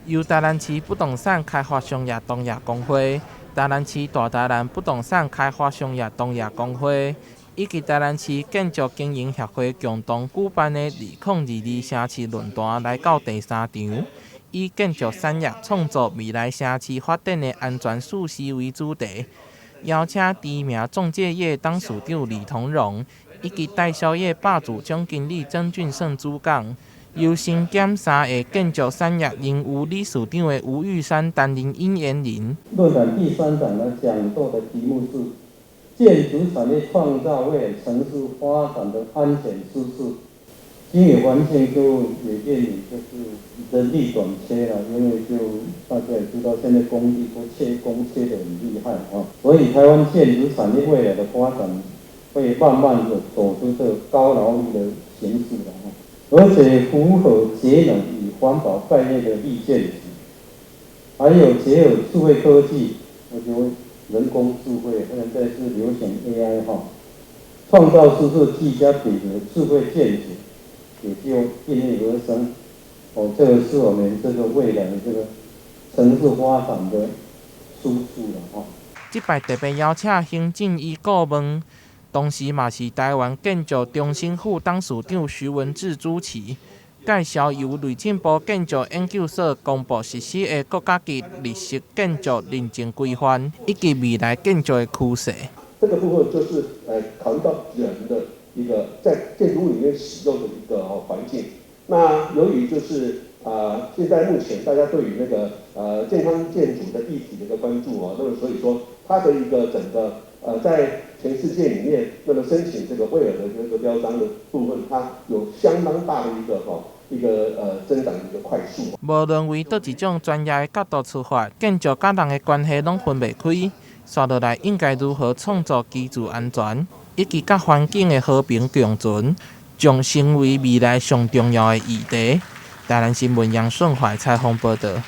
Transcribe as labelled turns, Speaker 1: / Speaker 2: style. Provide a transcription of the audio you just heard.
Speaker 1: 由台南市不動產開發商業同業公會、台南市大台南不動產開發商業同業公會以及台南市建築經營協會共同舉辦的2022城市論壇來到第三場，以建築產業創造未來城市發展的安全措施為主題，邀請知名仲介業董事長李同榮以及代銷業霸主總經理曾俊勝主講。由身兼三个建築產業榮譽理事長的吳玉山擔任引言人。
Speaker 2: 論壇第三場呢，講座的題目是建築產業創造未來城市發展的安全知識。經營環境就也面臨就是人力短缺啦，因為就大家也知道，現在工地都缺工缺得很厲害啊，所以台灣建築產業未來的發展會慢慢的走出這個高勞力的形式啦。而且符合節能與環保概念的綠建築，還有結合智慧科技，我就人工智慧，現在是流行 AI 哈，創造舒適居家品的智慧建築，也就應運而生。哦，這個是我們這個未來這個城市發展的趨勢了哈。
Speaker 1: 這擺特別邀請行政院顧問，同時嘛是台灣建築中心副董事長徐文志主持，介紹由內政部建築研究所公布實施的國家級綠色建築認證規範，以及未來建築的趨勢。
Speaker 3: 這個部分就是考慮到人的一個在建築物裡面使用的一個環境。那由於就是現在目前大家對於那個健康建築的議題的一個關注哦，那麼所以說它的一個整個在全世界裡面，那麼申請這個威爾的這個標章的部分，它有相當大的一個吼一個增長的一個快速。
Speaker 1: 無論為佗一種專業的角度出發，建築佮人的關係攏分袂開。紲落來應該如何創造居住安全，以及佮環境的和平共存，將成為未來上重要的議題。台南新聞楊順懷採訪報導。